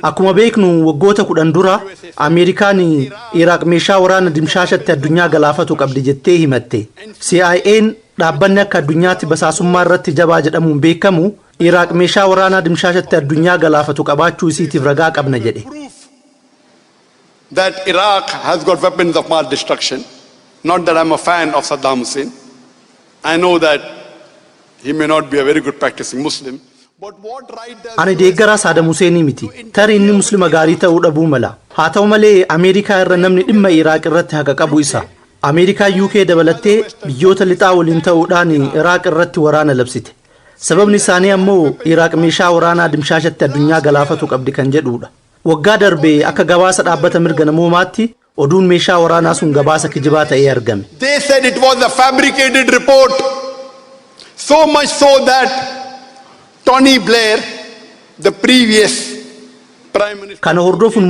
Akkuma beeknu, waggoota 10 dura Ameerikaan Iraaq meeshaa waraana dimshaashatti addunyaa galaafatu qabdi jettee himatte. CIA'n, dhaabbanni akka addunyaatti basaasummaa irratti jabaa jedhamuun beekamu, Iraaq meeshaa waraanaa dimshaashatti addunyaa galaafatu qabaachuu isiitiif ragaa qabna jedhe. That Iraq has got weapons of mass destruction. Not that I'm a fan of Saddam Hussein. I know that he may not be a very good practicing Muslim. But what right does Ani deeggaraa Saadam Huseenii miti. Tarii inni Muslima gaarii ta'uu dhabuu mala. Haa ta'u malee, Ameerikaa irra namni dhimma Iraaq irratti haqa qabu isa. Ameerikaa UK dabalattee biyyoota lixaa waliin ta'uudhaan Iraaq irratti waraana labsite. Sababni isaanii ammoo Iraaq meeshaa waraanaa dimshaashatti addunyaa galaafatu qabdi kan jedhudha. Waggaa darbe akka gabaasa dhaabbata mirga namoomaatti oduun meeshaa waraanaa sun gabaasa kijibaa ta'ee argame. They said it was a fabricated report. So much so that Tony Blair, the previous prime minister, Kana hordofuun